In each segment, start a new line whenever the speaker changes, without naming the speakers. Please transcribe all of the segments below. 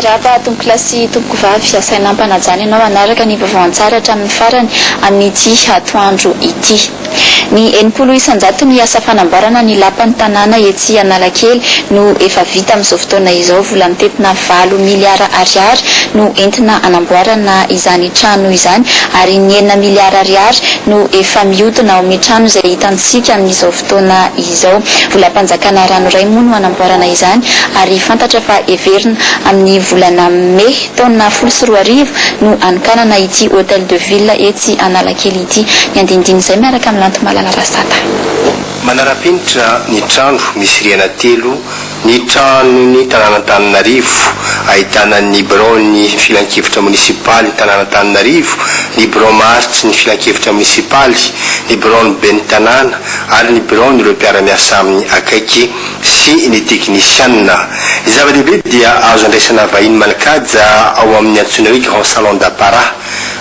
Miarahaba tompokolahy sy tompokovavy, asaina ampanajana ianao hanaraka ny vaovao an-tsary hatramin'ny farany amin'ity atoandro ity. Ny 60 isan-jaton'ny asa fanamboarana ny lapan'ny tanàna etsy Analakely no efa vita amin'izao fotoana izao. Vola mitentina valo miliara ariary no entina hanamboarana izany trano izany ary ny enina miliara ariary no efa mihodina ao amin'ny trano izay hitantsika amin'izao fotoana izao. Volam-panjakana ranoray moa no hanamboarana izany ary fantatra fa heverina amin'ny volana mey taona 2010 no hanokanana ity Hotel de Ville etsy Analakely ity. Ny andinindin'izay miaraka amin'i Lantomalala Rasata.
Manara-penitra ny trano misy rihana telo ny tranon'ny tanàn'Antananarivo, ahitana ny biraon'ny filankevitra monisipaly tanàn'Antananarivo, ny birao maharitry ny filankevitra monisipaly, ny biraon'ny ben'ny tanàna ary ny biraon'ireo mpiara-miasa aminy akaiky sy ny teknisianina. Ny zava-dehibe dia azo andraisana vahiny manan-kaja ao amin'ny antsoina hoe Grand Salon d'Apparat.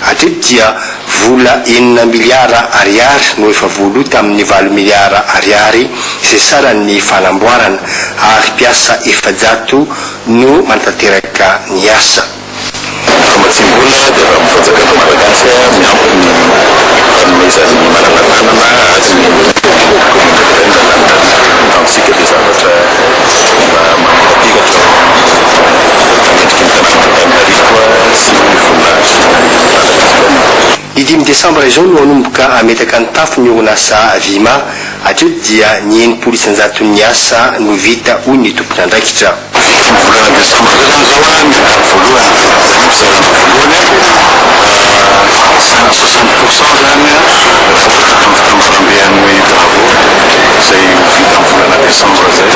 Hatreto dia vola enina miliara ariary no efa voaloa tamin'ny valo miliara ariary izay saran'ny fanamboarana ary mpiasa 400 no manatanteraka ny asa.
Famatsiam-bola dia avy amin'ny fanjakana malagasy miampy ny fanomezan'ny manana tanana azy ny commune urbaine Antananarivo. Amintsika dia zavatra mba mamirapiratra ao amin'ny endriky ny tanànan'Antananarivo sy ny voninahitry Madagasikara.
Ny dimy desambra izao no hanomboka hametaka ny tafo ny orinasa Vima. Hatreto dia ny 60 isan-jaton'ny asa no vita, hoy ny tompon'andraikitra.
Ny volana desambra izao izany izao ny étape voalohany, izany hoe fizarana voalohany, 60 pour cent izany raha ohatra ka amin'ny fitambarambe an'ny travaux izay ho vita amin'ny volana desambra izay.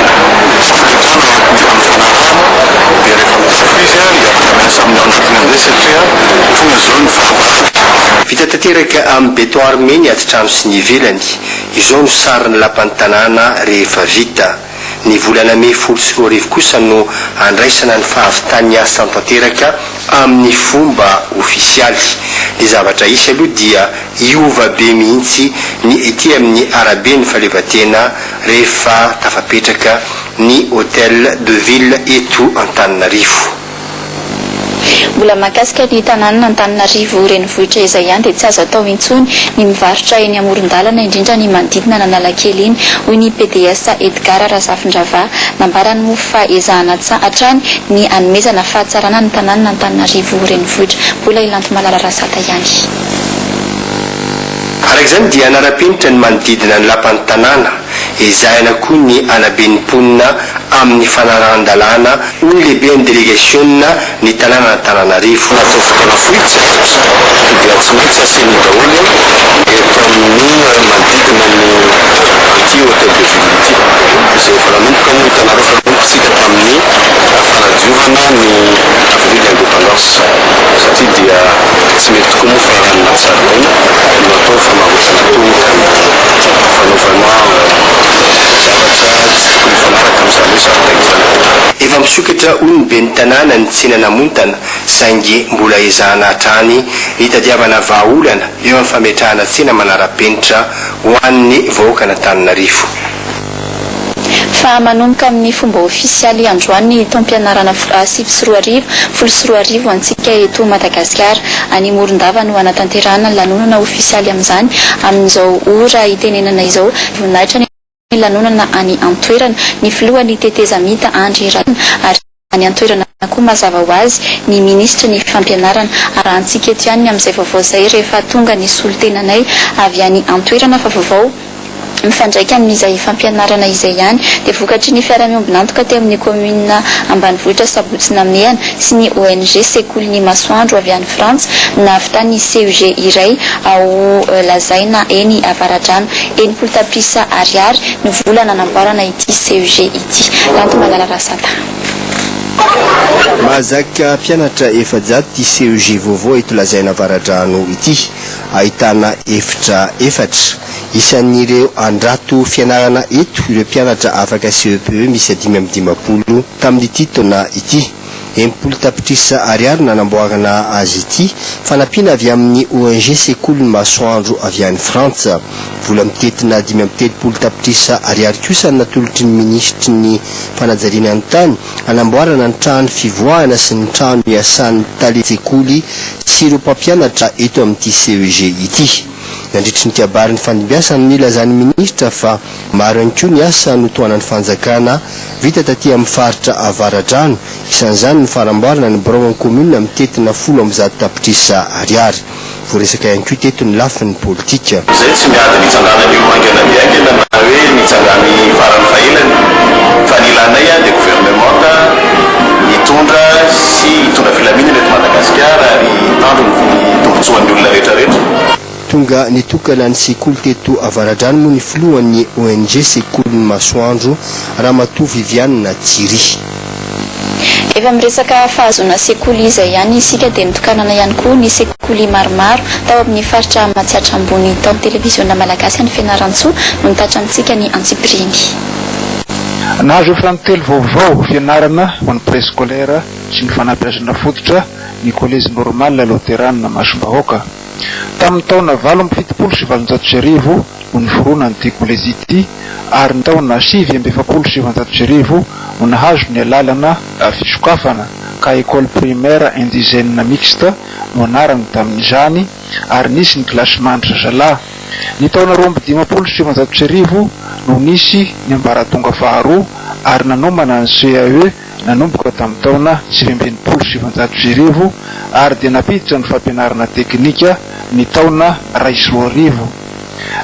Ilay trano araka ny efa nifanarahana dia rehefa mitafo izy hiaraka miasa amin'ny ao anatiny amin'izay satria tonga izao ny fahavaratra.
Vita tanteraka amin'ny béton armé ny atitrano sy ny ivelany. Izao no sarin'ny lapan'ny tanàna rehefa vita. Ny volana mey 2010 kosa no handraisana ny fahavitan'ny asa tanteraka amin'ny fomba ofisialy. Ny zavatra hisy aloha dia hiova be mihitsy ny ety amin'ny araben'ny fahaleovantena rehefa tafapetraka ny Hotel de Ville eto Antananarivo.
Mbola mahakasika ny tanànan'Antananarivo renivohitra izay ihany dia tsy azo atao intsony ny mivarotra eny amoron-dalana indrindra ny manodidina an'Analakely iny, hoy ny PDS Edgard Razafindravaha. Nambarany moa fa ezahana hatrany ny hanomezana fahatsarana ny tanànan'Antananarivo renivohitra. Mbola i Lantomalala Rasata ihany.
Araka izany dia hanara-penitra ny manodidina ny lapan'ny tanàna. Ezahina koa ny hanabe ny mponina amin'ny fanarahan-dalàna, hoy ny lehiben'ny delegasiona ny tanànan'Antananarivo.
Anatin'ny fotoana fohy tsy aritra dia tsy maintsy assaini daholo eto amin'ny manodidina ny an'ity Hotel de Ville ity, izay efa nanomboka moa hitanareo fa nanomboka isika tamin'ny fanadiovana ny Avenue de l'Indépendance satria dia tsy mety tokoa moa fa raha ny anaty zaridaina no atao famarotana toaka na fanaovana zavatra tsy tokony hifanaraka amin'izany hoe zaridaina izany.
Efa misokatra hoy ny ben'ny tanàna ny tsena Namontana saingy mbola ezahana hatrany ny hitadiavana vahaolana eo amin'ny fametrahana tsena manara-penitra ho an'ny vahoakan'Antananarivo.
Fa manomboka amin'ny fomba ofisialy androany ny taom-pianarana 2009, 2010 ho antsika eto Madagasikara. Any Morondava no hanatanterahana ny lanonana ofisialy amin'izany amin'izao ora itenenana izao. Voninahitra ny lanonana any an-toerana, ny filohan'ny tetezamita Andry Rajoelina ary any an-toerana koa mazava ho azy ny minisitry ny fampianarana. Arahantsika eto ihany ny amin'izay vaovao izay rehefa tonga ny solontenanay avy any an-toerana fa vaovao mifandraika amin'izay fampianarana izay ihany dia vokatry ny fiara-miombon'antoka teo amin'ny kaominina ambanivohitra Sabotsy Namehana sy ny ONG Sekolin'ny Masoandro avy any Frantsa nahavitan'ny CEG iray ao Lazaina eny Avaradrano 60 tapitrisa ariary ny vola nanamboarana ity CEG ity. Lantomalala Rasata.
Mahazaka mpianatra 400 ity CEG vaovao eto Lazaina Avaradrano ity. Ahitana efitra efatra. Isan'ireo handrato fianarana eto ireo mpianatra afaka CEPE miisa 55 tamin'ity taona ity. 60 tapitrisa ariary nanamboarana azy ity, fanampiana avy amin'ny ONG Sekolin'ny Masoandro avy any Frantsa. Vola mitentina 35 tapitrisa ariary kosa no natolotry ny minisitry ny fanajariana ny tany hanamboarana ny trano fivoahana sy ny trano iasan'ny talen-tsekoly sy ireo mpampianatra eto amin'ity CEG ity. Nandritry ny kabary nifandimbiasana no nilazan'ny minisitra fa maro ihany koa ny asa notohanan'ny fanjakana vita taty amin'ny faritra Avaradrano, isan'izany ny fanamboarana ny biraon'ny kaominina mitentina 110 tapitrisa ariary. Voaresaka ihany koa teto ny lafiny politika.
Izay tsy miady ny hitsanganan'io haingana dia haingana na hoe ny hitsangany farany fahelany fa ny ilanay dia governemanta hitondra sy hitondra filaminana eto Madagasikara ary hitandro ny tombotsoan'ny olona rehetra rehetra.
Tonga nitokana ny sekoly teto Avaradrano moa ny filohan'ny ONG Sekolin'ny Masoandro, Ramatoa Viviane Thierry.
Efa miresaka fahazoana sekoly izay ihany isika dia nitokanana ihany koa ny sekoly maromaro tao amin'ny faritra Matsiatra Ambony tao. Televiziona Malagasy any Fianarantsoa no nitatra amintsika ny antsipiriany.
Nahazo efitrano telo vaovao fianarana ho an'ny préscolaire sy ny fanabeazana fototra ny Kolejy Normal Loterana Masom-bahoaka. Tamin'ny taona 1878 no niforonan'ity kolejy ity ary ny taona 1949 no nahazo ny alalana fisokafana ka École Primaire Indigène Mixte no anarany tamin'izany ary nisy ny kilasimandry zazalahy. Ny taona 1952 no nisy ny ambaratonga faharoa ary nanomana ny CAE nanomboka tamin'ny taona 1969 ary dia nampiditra ny fampianarana teknika ny taona 2001.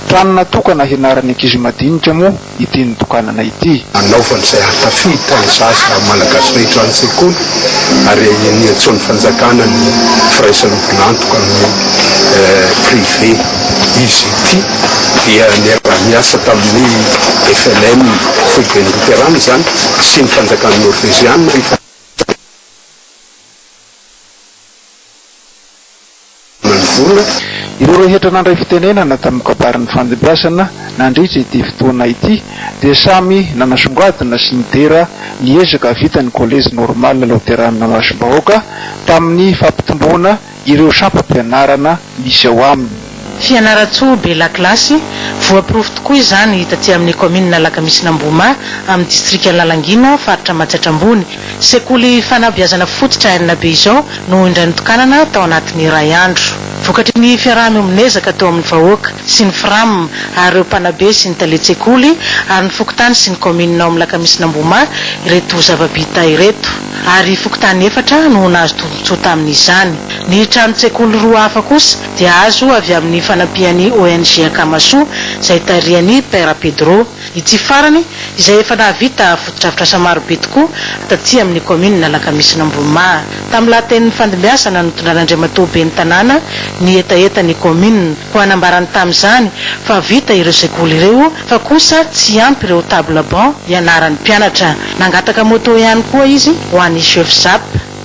Trano natokana hianaran'ny ankizy madinika moa ity nitokanana ity.
Anaovana izay hahatafiditra ny zaza malagasy rehetra any an-tsekoly ary niantsoan'ny fanjakana ny firaisan'ombon'antoka amin'ny privé izy ity dia niara-niasa tamin'ny FLM, Foiben'ny Loterana izany, sy ny fanjakana norveziana. Ny vola.
Ireo rehetra nandray fitenenana tamin'ny kabarin'ny fandimbiasana nandritra ity fotoana ity dia samy nanasongadina sy nidera ny ezaka vitan'ny Kolejy Normal Loterana Masom-bahoaka tamin'ny fampitomboana ireo sampam-pianarana misy ao aminy.
Fianarantsoa be lakilasy, voaporofo tokoa izany taty amin'ny kaominina Alakamisin'Ambohimaha amin'ny distrikan'i Lalangina, faritra Matsiatra Ambony. Sekoly fanabeazana fototra enina be izao no indray notokanana tao anatin'ny iray andro. Vokatry ny fiaraha-miombon'ezaka teo amin'ny vahoaka sy ny Fram ary ireo mpanabe sy ny talen-tsekoly ary ny fokontany sy ny kaominina ao amin'ny Lakamisin'Ambohimaha ireto zava-bita ireto. Ary fokontany efatra no nahazo tombontsoa tamin'izany. Ny tranon-tsekoly roa hafa kosa dia azo avy amin'ny fanampian'ny ONG Akamasoa izay tarihan'i Père Pedro. Ity farany izay efa nahavita fotodrafitrasa marobe tokoa taty amin'ny kaominina Alakamisin'Ambohimaha. Tamin'ny lahatenin'ny fandimbiasana notondran'Andriamatoa Ben'ny Tanàna ny hetahetan'ny kaominina. Koa nambarany tamin'izany fa vita ireo sekoly ireo fa kosa tsy ampy ireo table banc hianaran'ny mpianatra. Nangataka moto ihany koa izy ho an'ny chef zap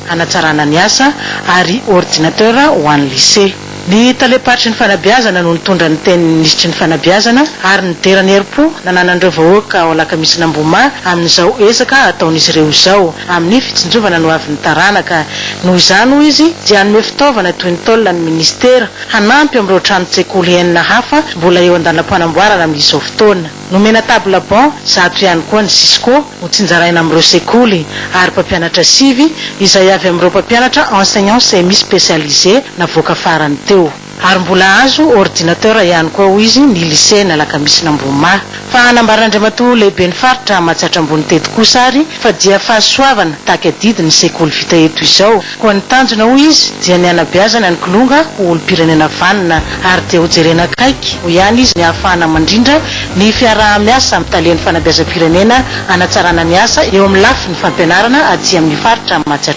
hanatsarana ny asa ary ordinateur ho an'ny lycée. Ny talem-paritry ny fanabeazana no nitondra ny tenin'ny minisitry ny fanabeazana ary nidera ny herim-po nananan'ireo vahoaka ao Alakamisin'Ambohimaha amin'izao ezaka ataon'izy ireo izao amin'ny fitsinjovana ny hoavin'ny taranaka. Noho izany, hoy izy, dia hanome fitaovana toy ny tôle ny minisitera hanampy amin'ireo tranon-tsekoly enina hafa mbola eo an-dalam-panamboarana amin'izao fotoana. Nomena table banc 100 ihany koa ny Cisco ho tsinjaraina amin'ireo sekoly ary mpampianatra sivy izay avy amin'ireo mpampianatra enseignant semi spécialisé navoaka farany teo. Ary mbola azo ordinateur ihany koa, hoy izy, ny lycée n'Alakamisin'Ambohimaha. Fa nambaran'Andriamatoa lehiben'ny faritra Matsiatra Ambony teto kosa ary fa dia fahasoavana taky adidy ny sekoly vita eto izao. Koa ny tanjona, hoy izy, dia ny hanabeazana ny kilonga ho olom-pirenena vanona ary dia hojerena akaiky, hoy ihany izy, ny hahafahana mandrindra ny fiaraha-miasa amin'ny talen'ny fanabeazam-pirenena hanatsarana ny asa eo amin'ny lafiny fampianarana aty amin'ny faritra Matsiatra.